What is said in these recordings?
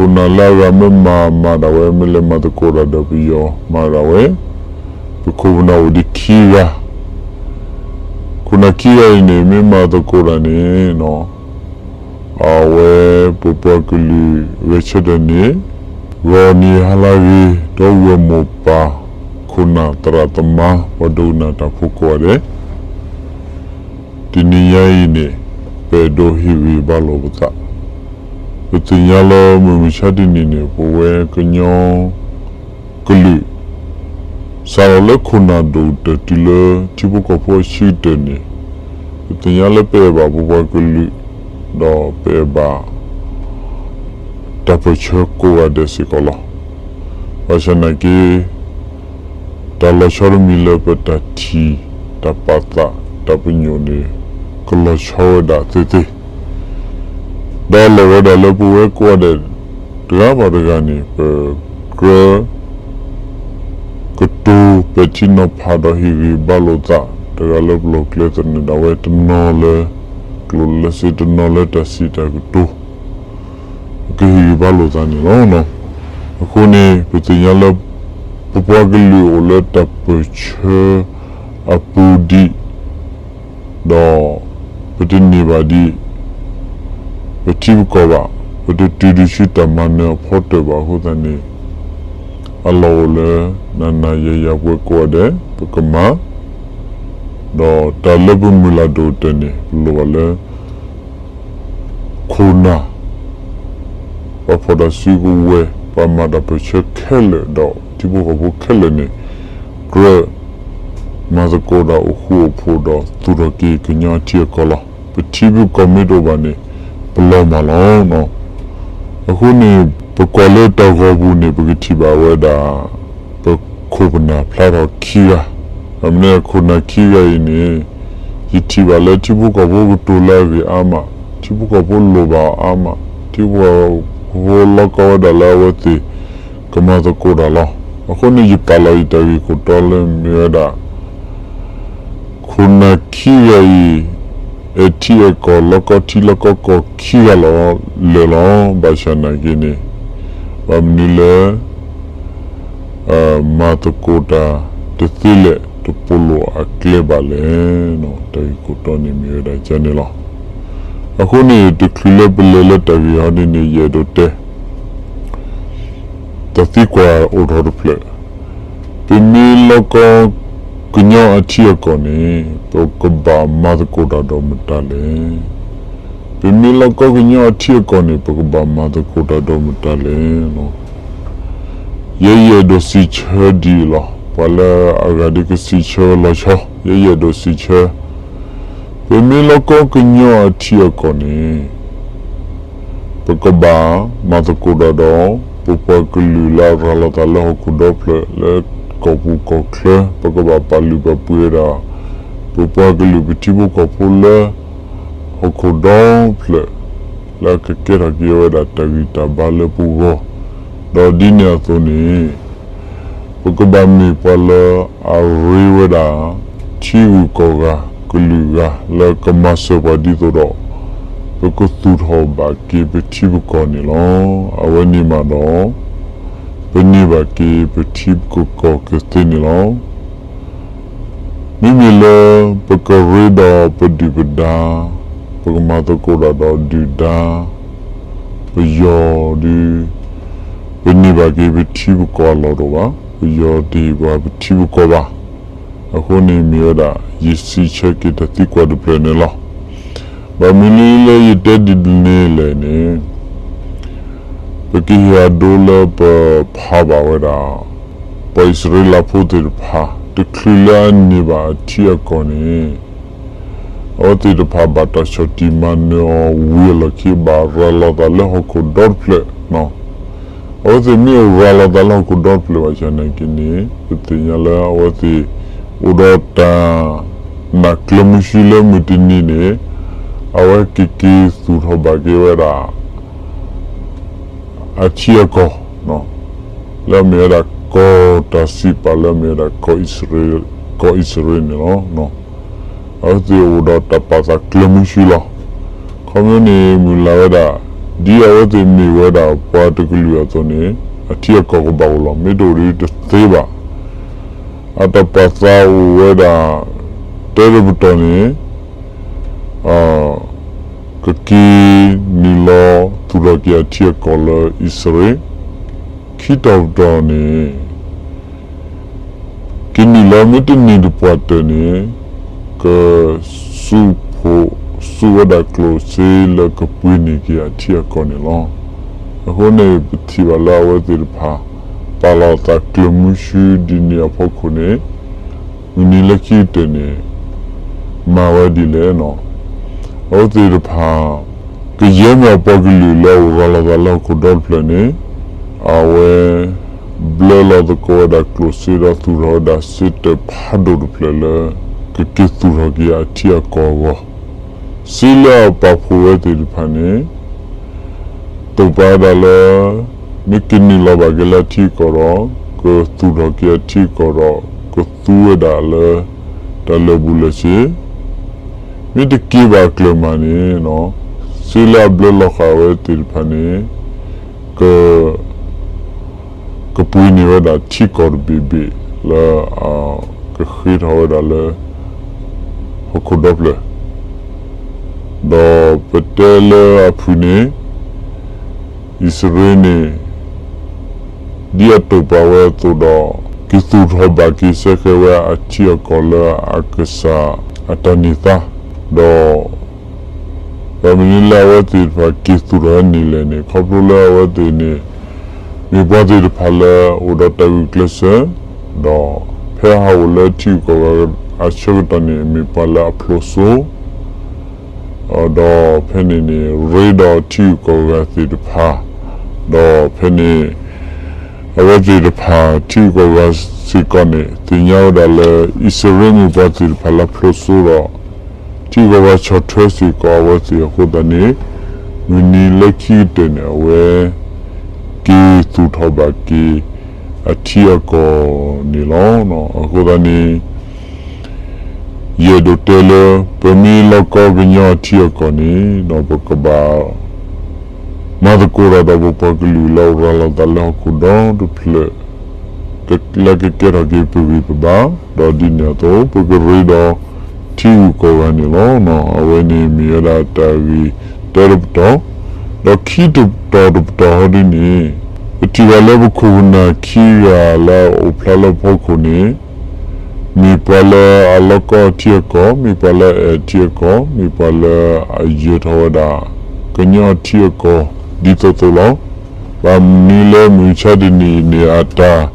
ခိၣ်နၢ်လၢအဂၤမ့ၢ်မၤမၤဒၣ်ဝဲ မ့ၢ်လဲၤမၤသကိးတၢ်ဒီးပယီၤမၤဒၣ်ဝဲ, ပခိၣ်ပနၢ်အိၣ်ဒံးခံဂၤ, ခိၣ်နၢ်ခံဂၤအံၤန့ၣ် မ့ၢ်မၤသကိးတၢ်န့ၣ် အဝဲပပှၤကလုာ်ဂဲၤဆၢထၢၣ်န့ၣ် ဂီၤနံၤဟါလၢအဂ့ၤ ဒီပုၢ်ဝဲၢ်မိၢ်ပၢ် ခိၣ်နၢ်သရၣ်သမါ ပှၤဒိကနၣ်တၢ်ဖိကိးဂၤဒဲး, တနံၤညါအံၤန့ၣ် ပအဲၣ်ဒိးဟ့ၣ်ဂံၢ်ဘါလိာ်ပသး, ပသ့ၣ်ညါလၢမုၢ်မဆါတနံၤန့ၣ် ပဝဲကညီကလုာ် စးထီၣ်လၢခိၣ်နၢ်ဒိၣ်ကတၢၢ်တုၤလၢထံဖိကီၢ်ဖိအဆံးကတၢၢ်န့ၣ် ပသ့ၣ်ညါလၢပအဲၣ်ဘၣ်ပပှၤကလုာ် ဒီးပအဲၣ်ဘၣ် တၢ်ပၢၢ်ဆၢကိးဂၤဒဲးစ့ၢ်ကီးလီၤ. ဘၣ်ဆၣ်နာ်က့ တၢ်လီၤဆီတမံၤလၢပတၢ်ထံၣ် တၢ်ပာ်သး တၢ်ပညိၣ်န့ၣ် ကလီၤဆီဝဲဒၣ်သ့သ့ ဒီးလီၤဝဲဒၣ်လၢပဝဲကိးဂၤဒဲး တဂၤဘၣ်တဂၤန့ၣ် ပကြၢး ကတိၤပဲာ်ထံနီၤဖးဒီးဟ့ၣ်ဂံၢ်ဘါလိာ်သး တဂၤလၢပလီၢ်ကျဲသနၢၣ်ဒၣ်ဝဲတနီၤလၢ ကျိၣ်လၢစ့တနီၤလၢတၢ်စံးတၢ်ကတိၤ ပကဟ့ၣ်ဂံၢ်ဘါလိာ်သးန့ၣ်လီၤ. အဃိန့ၣ် ပသ့ၣ်ညါလၢ ပပှၤကလုာ်အိၣ်လၢတၢ်ပၢၢ်ဆၢအပူၤဒံး ဒီးပတန့ၢ်ဘၣ်ဒံး ပထံပကီၢ်ဘၣ်, ပတတုၤဒံးဆူတၢ်မၤနၢၤအဖီတၢၣ်ဘၣ်အဃိသတးန့ၣ် အလီၢ်အိၣ်လၢ နၤနၤယၤယၤပဝဲကိးဂၤဒဲး ပကမၤ ဒီးတၢ်လၢပမုၢ်လၢ်ဒိၣ်ကတၢၢ်န့ၣ် ပလိၣ်ဘၣ်လၢ ခိၣ်နၢ် ပှၤဖီၣ်တၢ်စုကဝဲၤ ပှၤမၤတၢ်ပၢၢ်ဆၢခဲလၢာ် ဒီးထံဖိကီၢ်ဖိခဲလၢာ်န့ၣ် ကြၢး မၤသကိးတၢ်အိၣ်ဃူအိၣ်ဖိးဒီးသူၣ်ထီၣ်က့ၤကညီအထံအကီၢ်လီၤ. ပထံပကီၢ်မ့ၢ်တအိၣ်ဘၣ်န့ၣ် ပလီၤမၢ်လီၤ. အဃိန့ၣ် ပကွၢ်လၢတၢ်ဂီၤပူၤန့ၣ် ပကထံၣ်ဘၣ်ဝဲဒၣ် ပခိၣ်ပနၢ်ဖျါထီၣ်ခံဂၤ, အမ့ၢ်ခိၣ်နၢ်ခံဂၤအံၤန့ၣ် ယထံၣ်ဘၣ်လၢထံဖိကီၢ်ဖိကတိၤလၢအဂ့ၢ်အါမး, ထံဖိကီၢ်ဖိလိၣ်ဘၣ်အါမး, ထံဖိကီၢ်ဖိလီၢ်ကီဝဲဒၣ်လၢအဝဲသ့ၣ် ကမၤသကိးတၢ်လီၤ. အဃိန့ၣ် ယပာ်လီၤယတၢ်ဂ့ၢ်ခိၣ်တီလၢမ့ၢ်ဝဲဒၣ် ခိၣ်နၢ်ခံဂၤအံၤ အဲၣ်ထံအဲၣ်ကီၢ် လီၢ်ကီထံလီၢ်ကီကီၢ်ခံဂၤလီၤ လဲၤလီၤ. ဘၣ်ဆၣ်နာ်က့န့ၣ် ဘၣ်မနုၤလၢ မၤသကိးတၢ်တသ့လဲၣ် တပိာ်လိာ်အကျဲဘၣ်လဲၣ်. တၢ်ဂ့ၢ်ခိၣ်တီန့ၣ်မ့ၢ်ဝဲဒၣ်ကန့ၣ်လီၤ. အဃိန့ၣ် တချုးလၢပလဲၤလၢတၢ်ဂ့ၢ်ဟီဒ်န့ၣ် ယအဲၣ်ဒိးတဲ တၢ်သံကွၢ်အိၣ်ထီၣ်တဖျၢၣ်, ပမ့ၢ်လီၢ်ကီကညီအထံအကီၢ်န့ၣ် ပကဘၣ်မၤသကိးတၢ်ဒီးမတၤလဲၣ်. ပမ့ၢ်လီၢ်ကီကညီအထံအကီၢ်န့ၣ် ပကဘၣ်မၤသကိးတၢ်ဒီးမတၤလဲၣ်. ယဲယအဲၣ်ဒိးစံးဆၢဒ်အံၤလီၤ. ပှၤလၢအဂၤဒ်ကစံးဆၢလီၤဆီ, ယဲယအဲၣ်ဒိးစံးဆၢ ပမ့ၢ်လီၢ်ကီကညီအထံအကီၢ်န့ၣ် ပကဘၣ်မၤသကိးတၢ်ဒီး ပပှၤကလုာ်လၢအရၤလီၤသးလၢဟီၣ်ခိၣ်ဒီဖျၢၣ် လၢကီၢ်ပူၤကီၢ်ချၢ, ပကဘၣ်ပာ်လုၢ်ပာ်ပှ့ၤဝဲဒၣ် ပပှၤကလုာ်ပထံဖိကီၢ်ဖိလၢ ဟီၣ်ခိၣ်ဒီဖျၢၣ် လၢအကကဲထီၣ်က့ၤဝဲဒၣ်တၢ်ဂံၢ်တၢ်ဘါလၢပဂီၢ်, ဒီးဒ်န့ၣ်အသိးန့ၣ် ပကဘၣ်မ့ၢ်ပှၤလၢအရ့ဝဲဒၣ် ထံဂုၤကီၢ်ဂၤ ကလုာ်ဂၤ လၢကမၤစၢၤပှၤဒ်သိးဒီး ပကသူၣ်ထီၣ်ဘၣ်က့ၤပထံပကီၢ်န့ၣ်လီၤ. အဝဲန့ၣ်မးဒီး ပန့ၢ်ဘၣ်က့ၤပထံပကီၢ်ကသ့န့ၣ်လီၤ. မ့မ့ၢ်လၢပကရ့ဒီးပဒုၣ်ပဒါ, ပကမၤသကိးတၢ်ဒီးဒုၣ်ဒါ, ပယီၤဒုး ပန့ၢ်ဘၣ်က့ၤပထံပကီၢ်အလီၢ်တအိၣ်ဘၣ်, ပယီၤတဟ့ၣ်ပှၤပထံပကီၢ်ဘၣ်. အဃိန့ၣ်မ့ၢ်ဝဲဒၣ် ယစံးဆၢက့ၤတၢ်သံကွၢ်တဖျၢၣ်န့ၣ်လီၤ. ဘၣ်မနုၤလၢယတဲဒ်န့ၣ်လဲၣ်န့ၣ် ပကဟ့ၣ်အဒိလၢပဖးဘၣ်ဝဲဒၣ် ပှၤအံၣ်စရ့လးဖိသ့ၣ်တဖၣ် တချုးလၢအန့ၢ်ဘၣ်အထံအကီၢ်န့ၣ် အဝဲသ့ၣ်တဖၣ်ဘၣ်တၢ်ဆီၣ်တံၢ်မၤနၢၤအီၤဝံၤအလီၢ်ခံ ဘၣ်ရၤလီၤသးလၢဟီၣ်ခိၣ်ဒီတဖျၢၣ်, အဝဲသ့ၣ်မ့ၢ်အိၣ်ရၤလီၤသးလၢဟီၣ်ခိၣ်ဒီတဖျၢၣ်ဘၣ်ဆၣ်နာ်က့န့ၣ် ပသ့ၣ်ညါလၢအဝဲသ့ၣ် အိၣ်ဒီးတၢ်နၢ်ကျၢၤမုဆူလၢမုၢ်တနံၤန့ၣ် အဝဲကက့ၤသူၣ်ထီၣ်ဘၣ်က့ၤဝဲဒၣ် အထံအကီၢ် လၢအမ့ၢ်ဝဲဒၣ် ကီၢ်တၢ်စံးပာ်လၢအမ့ၢ်ဝဲဒၣ် ကီၢ်အံၣ်စရ့လးန့ၣ်လီၤ. အဝဲသ့ၣ်အိၣ်ဒီးတၢ်ပာ်သးကျၢၤမုဆူလီၤ. ခီဖျိန့ၣ် မုၢ်လၢ်ဝဲဒၣ် ဒ်အဝဲသ့ၣ်မ့ၢ်ဝဲဒၣ်ပှၤတကလုာ်အသိးန့ၣ် အထံအကီၢ်ကဘၣ်အိၣ်လီၤ. မ့ၢ်တအိၣ်ဒီးတသ့ဘၣ်. အတၢ်ပာ်သးအိၣ်ဝဲဒၣ် တၢတပတီၢ်န့ၣ် ကက့ၤနုာ်လီၤသူၣ်ထီၣ်က့ၤအထံအကီၢ်လၢအံၣ်စရ့လး, ခံတီၤပတီၢ်န့ၣ် က့ၤနုာ်လီၤမ့ၢ်တန့ၢ်တပှၢ်တၢၢ်န့ၣ် က စူးဖှိၣ်စူးဝဲဒၣ်ကျိၣ်စ့လၢကပှ့ၤန့ၢ်က့ၤအထံအကီၢ်န့ၣ်လီၤ. အဃိန့ၣ် ပထံၣ်ဘၣ်လၢအဝဲသ့ၣ်တဖၣ် ပာ်လီၤအသးကျၢၤမုဆူဒ်န့ၣ်အဖီခိၣ်န့ၣ် မုၢ်နံၤလၢခံကတၢၢ်န့ၣ် မၤဝဲဒ်လဲၣ်န့ၣ်, အဝဲသ့ၣ်တဖၣ် ကယဲၢ်မ့ၢ်အပှၤကလုာ်လၢအအိၣ်ရၤလီၤသးလၢဟီၣ်ခိၣ်ဒီတဖျၢၣ်န့ၣ် အဝဲ ဘျၢလီၤသကိးဝဲဒၣ်ကျိၣ်စ့ဒီးသူၣ်ထီၣ်ဝဲဒၣ်စ့တၢးဖးဒိၣ်တဖျၢၣ်လၢ ကက့ၤသူၣ်ထီၣ်က့ၤအထံအကီၢ်အဂီၢ်, စ့လၢအပာ်ဖှိၣ်ဝဲသ့ၣ်တဖၣ်န့ၣ် သိၣ်ပာ်ဝဲဒၣ်လၢ မ့ၢ်က့ၤနုာ်လီၤဘၣ်က့ၤလၢအထံအကီၢ်ဒီး ကသူၣ်ထီၣ်က့ၤအထံအကီၢ်ဒီး ကသူဝဲဒၣ်လၢ တၢ်လၢာ်ဘူၣ်လၢာ်စ့, မ့ၢ်တက့ၤဘၣ်ကျၢၤမးန့ၣ် စ့လၢအဘျၢလီၤဃာ်ဝဲသ့ၣ်တဖၣ်န့ၣ် က ကပှ့ၤန့ၢ်ဝဲဒၣ်ထံကီၢ်တဘ့ၣ်ဘ့ၣ်လၢ ကဃ့ထီၣ်ဝဲဒၣ်လၢ ဟီၣ်ခိၣ်ဒီဖျၢၣ်, ဒီးပတဲလၢအဖုၣ်န့ၣ် အံၣ်စရ့လးန့ၣ် ဒ်အသိၣ်ပာ်ဝဲအသိးဒီး က့ၤသူၣ်ထီၣ်ဘၣ်က့ၤစဲဃဲၤဝဲအထံအကီၢ်လၢအကစၢ် အတၢ်န့ၢ်သါ, ဒီး ဘၣ်မနုၤလၢအဝဲသ့ၣ်တဖၣ်က့ၤသူၣ်ထီၣ်ဝဲန့ၣ်လဲၣ်န့ၣ် ခီဖျိလၢအဝဲသ့ၣ်န့ၣ် မ့ၢ်ပှၤသ့ၣ်တဖၣ်လၢအိၣ်ဒီးတၢ်ဂုာ်ကျဲးစၢး, ဒီးဖဲဟးအိၣ်လၢထံဂုၤကီၢ်ဂၤအဆၢကတီၢ်န့ၣ် မ့ၢ်ပှၤလၢအဖျိးစိ ဒီးဖဲန့ၣ်န့ၣ် ရ့ဒီးထံဂုၤကီၢ်ဂၤသ့ၣ်တဖၣ်, ဒီးဖဲန့ၣ် အဝဲသ့ၣ်တဖၣ်ထံဂုၤကီၢ်ဂၤစ့ၢ်ကီးန့ၣ် သ့ၣ်ညါဝဲဒၣ်လၢ အံၣ်စရ့လးမ့ၢ်ပှၤသ့ၣ်တဖၣ်လၢဖျိးစိဒီး ထံဂုၤကီၢ်ဂၤဆီၣ်ထွဲစ့ၢ်ကီးအဝဲသ့ၣ်အဃိသတးန့ၣ် မုၢ်နံၤလၢခံကတၢၢ်န့ၣ် အဝဲ က့ၤသူၣ်ထီၣ်ဘၣ်က့ၤ အထံအကီၢ်န့ၣ်လီၤ. အဃိသတးန့ၣ် ယအဲၣ်ဒိးတဲလၢ ပမ့ၢ်လီၤကီကညီအထံအကီၢ်န့ၣ် ဒီးပကဘၣ် မၤသကိးတၢ်ဒီးပပှၤကလုာ်လၢအအိၣ်ရၤလီၤသးလၢဟီၣ်ခိၣ်ဒီတဖျၢၣ် လၢကကဲထီၣ်က့ၤပဂံၢ်ပဘါ, ဒီးဒ်န့ၣ်အသိး ပကရ့ဒီးထံဂုၤကီၢ်ဂၤန့ၣ်လီၤ. အဝဲန့ၣ်မ့ၢ်ဝဲဒၣ်တၢ်ဂ့ၢ်တၢတပတီၢ်, ဒီးခံတီၤတပတီၢ်ဟီဒ်န့ၣ် ပထံၣ်ဘၣ်လၢပခိၣ်ပနၢ်ခံဂၤလၢအအိၣ်ဖျါလၢဖီခိၣ်န့ၣ် မ့ၢ်ပှၤလၢအလီၤကီထံအကီၢ်, မ့ၢ်ပှၤလၢအအဲၣ်ထံအကီၢ်, မ့ၢ်ပှၤလၢအယၢၤထီၣ်ဝဲဒၣ် ကညီထံအကီၢ် ဒ်သိးသိးလီၤ. ဘၣ်မနုၤလၢမုၢ်မဆါတနံၤအံၤန့ၣ် အတၢ်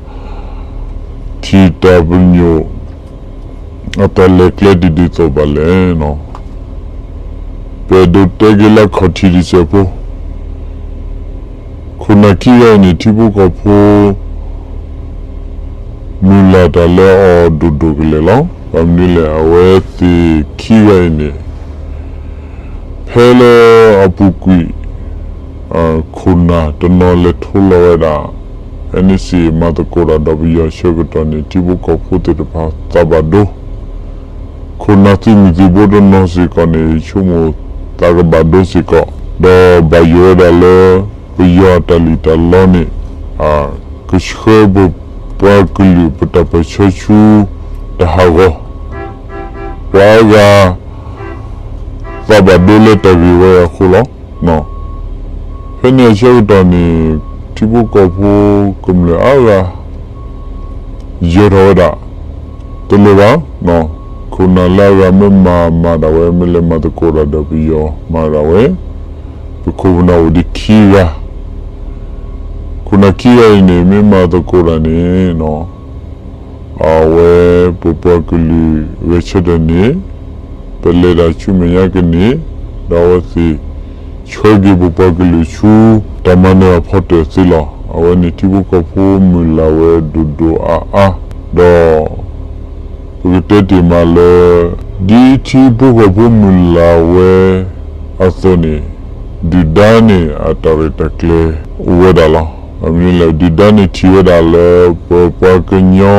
ထံၣ်တၢ်ပညိၣ် အတၢ်လဲၤကျဲဒ်ဒ်သိးဘၣ်လဲၣ်. ပအဲၣ်ဒိးတဲက့ၤလၢခီၣ်ထံးတစဲးဖိ ခိၣ်နၢ်ခံဂၤအံၤန့ၣ် ထံဖိကီၢ်ဖိ မုၢ်လၢ်တၢ်လၢအီၤဒိၣ်ဒိၣ်ကလဲာ်လီၤ. ဘၣ်မနုၤလဲၣ် အဝဲသ့ၣ်ခံဂၤအံၤန့ၣ် ဖဲလၢအပူၤကွံာ် ခိၣ်နၢ်တနီၤလဲၤထိလီၤဝဲဒၣ် NCA မၤသကိးတၢ်ဒီးပယီၤအဆၢကတီၢ်န့ၣ် ထံဖိကီၢ်ဖိသ့ၣ်တဖၣ်သးဘၣ်ဒိ ခိၣ်နၢ်သုးမုၢ်သုးဘိတနီၤစ့ၢ်ကီးန့ၣ် ဆိကမိၣ်သးကဘၣ်ဒိစ့ၢ်ကီး, ဒီးဘၣ်ယိၣ်ဝဲဒၣ်လၢ ပယီၤအတၢ်လံၣ်တၢ်လီန့ၣ် ကဆှၢပပှၤကလုာ်ပတၢ်ပၢၢ်ဆၢဆူ တၢ်ဟးဂီၤ, ပှၤအါဂၤ သးဘၣ်ဒိလၢတၢ်ဂ့ၢ်ဝဲအဃိလီၤ. ဖဲန့ၣ်အဆၢကတီၢ်န့ၣ် ထံဖိကီၢ်ဖိကမျၢၢ်အါဂၤ ယၢၤထီၣ်ဝဲဒၣ် တလိၣ်ဘၣ်, ခိၣ်နၢ်လၢအဂၤမ့ၢ်မၤမၤဒၣ်ဝဲ မ့ၢ်လဲၤမၤသကိးတၢ်ဒီးပယီၤမၤဒၣ်ဝဲ, ပခိၣ်ပနၢ်အိၣ်ဒံးခံဂၤ, ခိၣ်နၢ်ခံဂၤအံၤန့ၣ် မ့ၢ်မၤသကိးတၢ်န့ၣ် အဝဲပပှၤကလုာ်ဂဲၤဆၢထၢၣ်န့ၣ် ပလဲၤတၢ်ဆူမဲာ်ညါကန့ၢ်, ဒီးအဝဲသ့ၣ် ဆှၢက့ၤပပှၤကလုာ်ဆူ တၢ်မၤနၢၤအဖီတၢၣ်သ့လီၤ. အဝဲန့ၣ်ထံဖိကီၢ်ဖိမုၢ်လၢ်ဝဲဒိၣ်ဒိၣ်အါအါ, ဒီး ပကတဲတ့ၢ်မးလၢ ဒ်ထံဖိကီၢ်ဖိမုၢ်လၢ်ဝဲအသိးန့ၣ် ဒုၣ်ဒါန့ၣ်အတၢ်ရဲၣ်တၢ်ကျဲၤအိၣ်ဝဲဒၣ်လီၤ. ဘၣ်မနုၤလဲၣ် ဒုၣ်ဒါန့ၣ်ထံၣ်ဝဲဒၣ်လၢ ပပှၤကညီ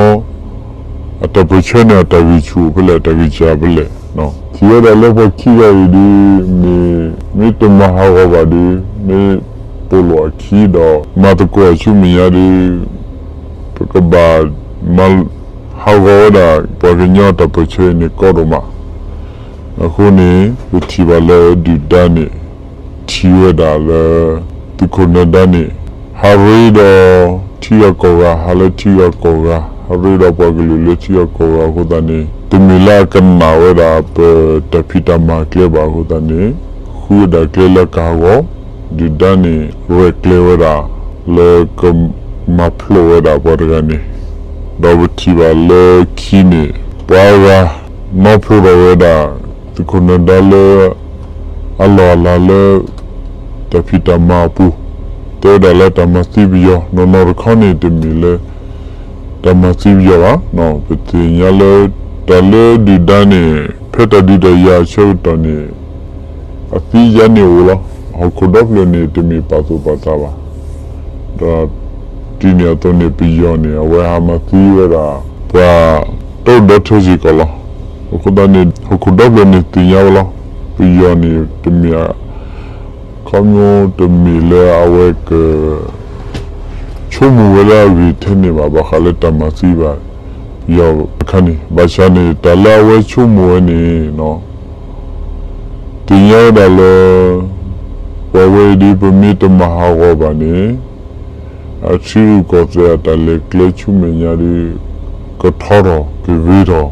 အတၢ်ပၢၢ်ဆၢန့ၣ် အတၢ်ဂံၢ်ဆူၣ်ဖဲလဲၣ် အတၢ်ဂံၢ်စၢ်ဖဲလဲၣ်, ထံၣ်ဝဲဒၣ်လၢပှၤခံဂၤအံၤဒ်မ့ၢ် မ့ၢ်တမၤဟးဂီၤဘၣ်ဒီး မ့ၢ်ပိာ်လိာ်အခံဒီး မၤသကိးအဆူမဲာ်ညါဒီး ပကဘၣ်မၤ ဟးဂီၤဝဲဒၣ်ပှၤကညီတၢ်ပၢၢ်ဆၢအံၤန့ၣ်ကီဒိၣ်မး. အဃိန့ၣ် ပထံၣ်ဘၣ်လၢဒုၣ်ဒါန့ၣ် ထံၣ်ဝဲဒၣ်လၢ သုးခိၣ်နၢၤဒါန့ၣ် ဟးရ့ဒီးထံဂၤကီၢ်ဂၤ, ဟးလၢထံဂၤကီၢ်ဂၤ, ဟးရ့ဒီးပှၤကလုာ်လၢထံဂၤကီၢ်ဂၤအဃိသတးန့ၣ် တမ့ၢ်လၢအကနၣ်ဝဲဒၣ်ပတၢ်ဖံးတၢ်မၤကျဲဘၣ်အဃိသတးန့ၣ် ဃုဝဲဒၣ်ကျဲလၢကဟးဂီၤ, ဒုၣ်ဒါန့ၣ် ရဲၣ်ကျဲၤဝဲဒၣ် လၢကမၤဖျိးဝဲဒၣ်ပှၤတဂၤန့ၣ်, ဒီးပထံၣ်ဘၣ်လၢခံန့ၣ် ပှၤဂၤနီၣ်ဖျိးထီၣ်ဝဲဒၣ် သုးခိၣ်နၢၤဒါလၢ အလီၢ်အလၤလၢ တၢ်ဖံးတၢ်မၤအပူၤ, တဲဝဲဒၣ်လၢတၢ်မၤသံပယီၤ နီၢ်နီၢ်တခီန့ၣ် တမ့ၢ်လၢ တၢ်မၤသံပယီၤဘၣ်. ပသ့ၣ်ညါလၢ တၢ်လၢဒုၣ်ဒါန့ၣ် ဖဲတၢ်ဒုးတၢ်ယၤအဆၢကတီၢ်န့ၣ် အသံယါန့ၣ်အိၣ်လီၤ. ဟီၣ်ခိၣ်ဒီဖျၢၣ်န့ၣ် တမ့ၢ်ပာ်သူၣ်ပာ်သးဘၣ်. ဒီးတုၤန့ၣ်အသိးန့ၣ် ပယီၤန့ၣ် အဝဲဟးမၤသံဝဲဒၣ် ပှၤတအိၣ်ဒီးထၢစ့ၢ်ကီးလီၤ. အဃိသတးန့ၣ် ဟီၣ်ခိၣ်ဒီဖျၢၣ်န့ၣ်သ့ၣ်ညါဝဲလီၤ. ပယီၤန့ၣ်တမ့ၢ် ခီဖျိတမ့ၢ်လၢအဝဲက ဆိကမိၣ်ဝဲလၢအဂ့ၢ်ထဲန့ၣ်ဘၣ် ဘၣ်ဃးလၢတၢ်မၤသံဘၣ် ပယီၤအခါန့ၣ် ဘၣ်ဆၣ်န့ၣ် တၢ်လၢအဝဲဆိကမိၣ်ဝဲန့ၣ် သ့ၣ်ညါဝဲဒၣ်လၢ ပှၤဝဲအံၤဒ်ပမ့ၢ်တမၤဟးဂီၤဘၣ်န့ၣ် အထံရူၢ်ကီၢ်သဲးအတၢ်လဲၤကျဲဆူမဲာ်ညါဒီး ကထီထီၣ်ကဂ့ၤထီၣ်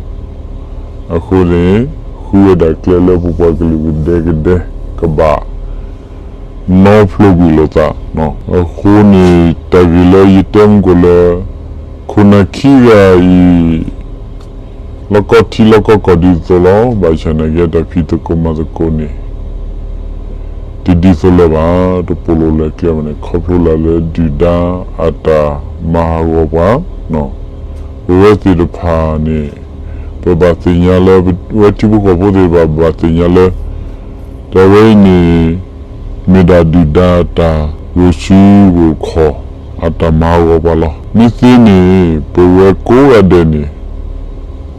အဃိန့ၣ် ဃုဝဲဒၣ်ကျဲလၢပပှၤကလုာ်ကဒဲကဒဲ ကဘၣ် နီဖျိကွံာ်လိာ်သး. အဃိန့ၣ် တၢ်ဂ့ၢ်လၢယတဲမုၢ်ကိၣ်လၢ ခိၣ်နၢ်ခံဂၤအံၤ လီၢ်ကီၢ်ထံလီၢ်ကီၢ်ကီၢ်ဒ်သိးလီၤ. ဘၣ်ဆၣ်နာ်က့ တၢ်ဖံးသကိးမၤသကိးန့ၣ် တဒ်သိးလၢၤဘၣ်, တပိာ်လိာ်လၢကျဲဘၣ်န့ၣ် ခီဖျိလၢဒုၣ်ဒါအတၢ်မၤဟးဂီၤပှၤ ပဝဲသ့ၣ်တဖၣ်န့ၣ် ပဘၣ်သ့ၣ်ညါလၢ ပဝဲထံဖိကီၢ်ဖိသ့ၣ်တဖၣ် ဘၣ်သ့ၣ်ညါလၢ တၢ်ဝဲအံၤန့ၣ် မ့ၢ်ဒၣ်ဒုၣ်ဒါတၢ်ဂိၢ်စုဂိၢ်ခီၣ် အတၢ်မၤဟးဂီၤပှၤလီၤ. မ့ၢ်သ့န့ၣ် ပဝဲကိးဂၤဒဲးန့ၣ်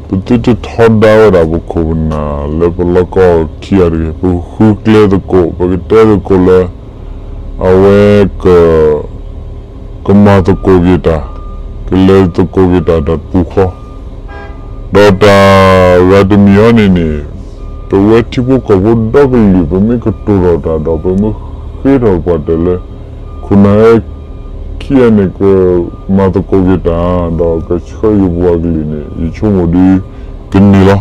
ပသုတထီဒါဝဲဒၣ်ပခိၣ်ပနၢ်လၢပလီၢ်ကီၢ်ခံဂၤတဂ့ၤ, ပဃုကျဲသကိး ပကတဲသကိးလၢ အဝဲက ကမၤသကိးက့ၤတၢ်, ကလဲၤသကိးက့ၤတၢ်တပူၤဃီ, ဒီးတၢ်ဂၤတမံၤအံၤန့ၣ်န့ၣ် ပဝဲထံဖိကီၢ်ဖိဒီကလုာ် ပမ့ၢ်ကတိၤထီၣ်တၢ်ဒီး ပမ့ၢ်ဃ့ထီၣ်ပှၤတၢၢ်လၢ ခိၣ်နၢ်အခံဂၤန့ၣ် ကမၤသကိးက့ၤတၢ် ဒီးကဆှၢက့ၤပပှၤကလုာ်န့ၣ် ယဆိကမိၣ်ဒ်ကန့ၢ်လီၤ.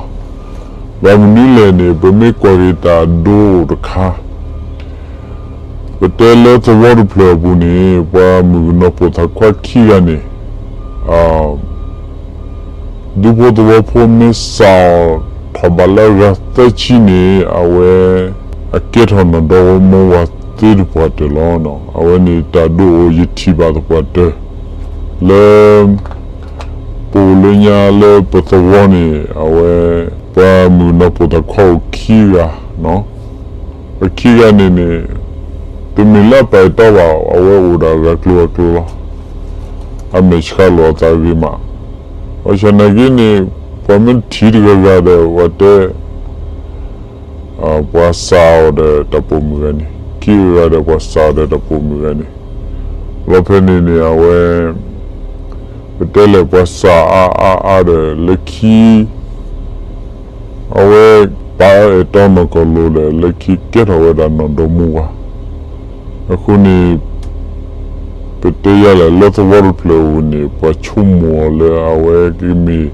ဘၣ်မနုၤလဲၣ်န့ၣ် ပမ့ၢ်ကွၢ်က့ၤတၢ်ဒိအိၣ်တခါ ပတဲလၢသဝီတဖျၢၣ်အပူၤန့ၣ် ပှၤမုၣ်ကနီၤပိာ်သးခွါခံဂၤန့ၣ် ဒူဖိသဝီဖိမ့ၢ်စးအီၤထီၣ်ဘးလၢအဂၤသၢဆံန့ၣ် အဝဲ အကဲထီၣ်နီၢ်ဒီမါဝၤသ့သပှၢ်တၢၢ်လီၤ. အဝဲန့ၣ်တၢ်ဒိအိၣ်ယထံၣ်ဘၣ်သပှၢ်တၢၢ် လၢ ပအိၣ်လၢညါလၢပသဝီန့ၣ် အဝဲ ပှၤမုၣ်ကနီၤပိာ်သးခွါအိၣ်ခံဂၤ အခံဂၤန့ၣ်န့ၣ် တမ့ၢ်လၢအပာ်အဲၣ်တီဘၣ် အဝဲအိၣ်ဒၣ်ဂၤကျိၤဂၤကျိၤလီၤ. အမဲာ်ဆှးလိာ်အသးဂ့ၤမး. ဘၣ်ဆၣ်နာ်က့န့ၣ် ပှၤမ့ၢ်ထံၣ်တဂၤဂၤဒီး ပှၤတဲ ပှၤစးအီၤဒီးတၢ်ပိာ်မုၣ်ဂၤန့ၣ်, ခံဂၤဂၤဒီးပှၤစးအီၤဒီးတၢ်ပိာ်မုၣ်ဂၤန့ၣ်, လီၤဖဲန့ၣ်န့ၣ် အဝဲ ပတဲလဲၣ်ပှၤစးအါအါအါဒီးလၢခံ အဝဲပာ်အၢအဲၣ်တီနီၢ်ကီၢ်လိၤဒီး လၢခံကဲထီၣ်ဝဲဒၣ်နီၢ်ဒီမါဝၤ. အဃိန့ၣ် ပတဲယၤလဲၣ် လၢသဝီတဖျၢၣ်အပူၤန့ၣ် ပှၤဆိကမိၣ်အီၤလၢအဝဲကမ့ၢ် ဒီးတၢ်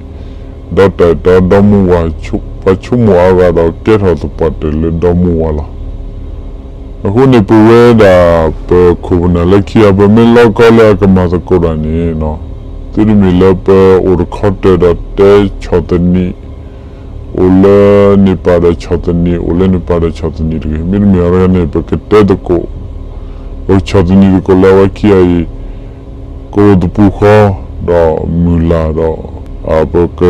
အဲၣ်တီဒီမါဝၤ, ပှၤဆိကမိၣ်အါဂၤဒီးကဲထီၣ်သပှၢ်တၢၢ်လၢဒီမါဝၤလီၤ. အဃိန့ၣ် ပဝဲဒၣ်ပခိၣ်ပနၢ်လၢခံဂၤ ပမ့ၢ်လီၢ်ကီၢ်လၢအကမၤသကိးတၢ်န့ၣ် သုတမ့ၢ်လၢပအိၣ်တခီတၢၢ်ဒီးတဲဆီၣ်သနံး အိၣ်လၢန့ၣ်ပၤဒီးဆီၣ်သနံး အိၣ်လၢန့ၣ်ပၤဒီးဆီၣ်သနံးတဂ့ၤ. မ့တမ့ၢ်အန့ၣ် ပကတဲသကိး ပကဆီၣ်သနံးသကိးလၢအဝဲခံဂၤအံၤ ကအိၣ်သပူၤဃီ ဒီးမုၢ်လၢ်ဒီး ပက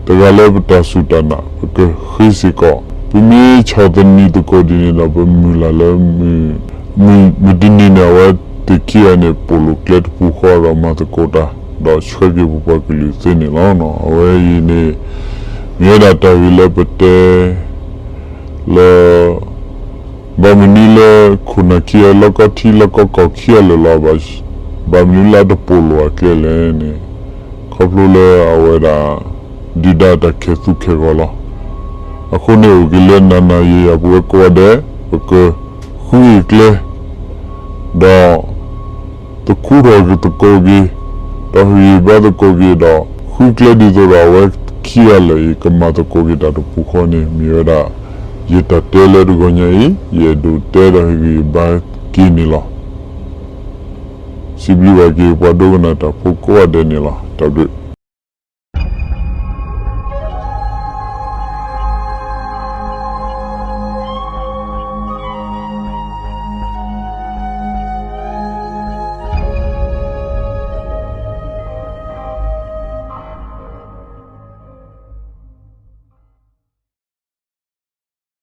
တဂၤလၢပတၢ်စူၢ်တၢ်နာ် ပကဃ့စ့ၢ်ကီး. ပမ့ၢ်ဆီၣ်သနံးသကိးဒ်န့ၣ်ဒီး ပမုၢ်လၢ်လၢ မုၢ်တနံၤန့ၣ် အဝဲသ့ၣ်ခံဂၤန့ၣ် ပိာ်လိာ်ကျဲတပူၤဃီဒီးမၤသကိးတၢ် ဒီးဆှၢက့ၤပပှၤကလုာ်သ့န့ၣ်လီၤ. အဝဲအံၤန့ၣ် မ့ၢ်ဝဲဒၣ်တၢ်ဂ့ၢ်လၢပတဲ လၢ ဘၣ်မနုၤလၢခိၣ်နၢ်ခံဂၤ လီၢ်ကီၢ်ထံလီၢ်ကီၢ်ကီၢ်ခံဂၤလၢာ်လီၤ. ဘၣ်မနုၤလၢအတပိာ်လိာ်အကျဲလဲၣ်န့ၣ်, ခီဖျိလၢအဝဲဒၣ် ဒုၣ်ဒါတၢ်ခဲၣ်သူခဲၣ်ဂီၤလီၤ. အဃိန့ၣ် အိၣ်က့ၤလၢနၤနၤယၤယၤ ပဝဲကိးဂၤဒဲး ပကဃုကျဲ ဒီး သခူထီၣ်သကိးက့ၤ, ဒီးဟ့ၣ်ဂံၢ်ဘါသကိးက့ၤဒီး ဃုကျဲဒ်သိးဒီးအဝဲခံဂၤလၢာ်အံၤ ကမၤသကိးက့ၤတၢ်တပူၤဃီန့ၣ် မ့ၢ်ဝဲဒၣ် ယတၢ်တဲလၢတဂီၤညါအံၤ ယအဲၣ်ဒိးတဲဒီးဟ့ၣ်ဂံၢ်ဘါက့ၤန့ၣ်လီၤ. စံးဘျုးဘၣ်က့ၤပှၤဒိကနၣ်တၢ်ဖိကိးဂၤဒဲးန့ၣ်လီၤ. တၢ်ဘျုး